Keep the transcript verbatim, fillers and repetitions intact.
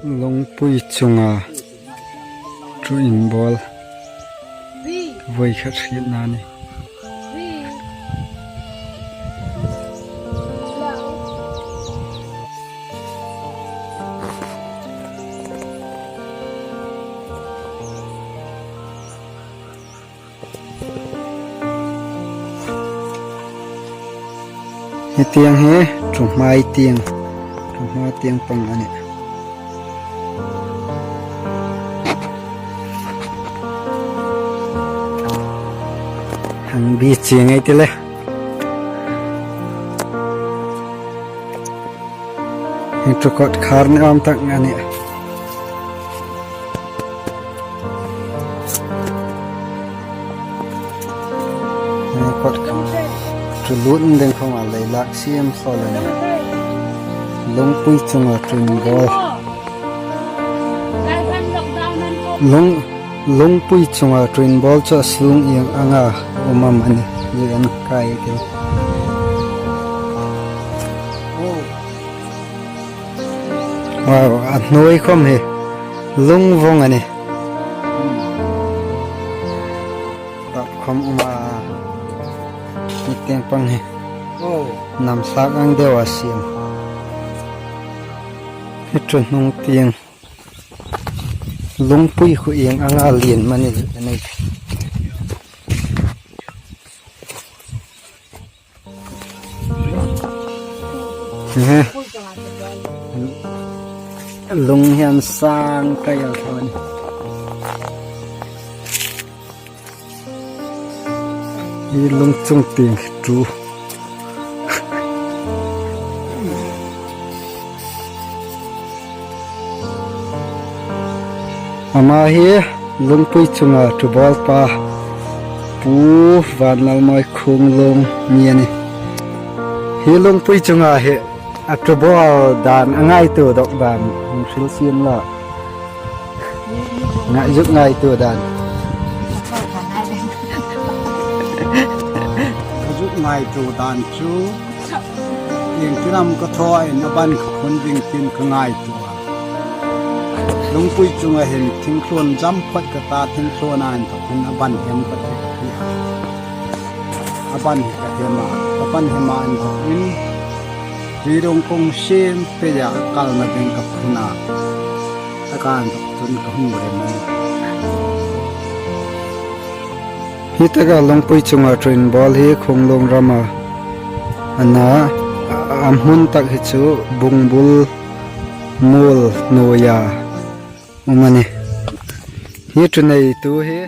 Lungpui chunga ṭhu inbawl voi khat hrietna ni. Hi tieng hi ṭhu hmai tieng, ṭhu hma tieng pang a nih. Hang bi chieng ei ti le. Hi ṭhu kawtkhar ni awm tak a nih. Hi kawtkhar. Ṭhu lut ding khawma lei lak siem sawl a nih. Lungpui chunga ṭhu inbawl. Lung, lungpui chunga ṭhu inbawl chu a sung ieng anga um am a nih. Hi an kai ti. Wow, a hnuoi khawm hi lung vawng a nih. Tap khawm um a. Hi tieng pang hi. Oh. Hnam sak ang deu a siem. Hi ṭhu hnung tieng. Lungpui khu ieng anga lien am a nih. Ehe. Lung hi a sang ta el tho a nih. Hi lung chung tieng ṭhu. Ama hi lungpui chunga ṭhu bawlpa Pu Vanlalmawi Khunglung mi a nih. Hi lungpui chunga hi a ṭhu bawl dan, a ngaituo dawk dan hung hril sien la. Ngaizuk ngaituo dan. Ka zuk ngaituo dan chu, ieng tin am ka thaw a, in a ban ka phun ding tiin ka ngaituo a. Lungpui chunga hin thingthlun zam phawt ka ta, thingthlun a inthawkin a ban hem ka ti ka ti a. A ban hi ka hem a, a ban hem a inthawkin ri rung kung siem pei a kalna ding ka phun a. A kan dawk chun ka hung rem a nih. Hi taka lungpui chunga ṭhu inbawl hi Khunglung rama a na, a, a hmun tak hi chu Bungbul Muol hnuoia um a nih. Hi ṭhu neitu hi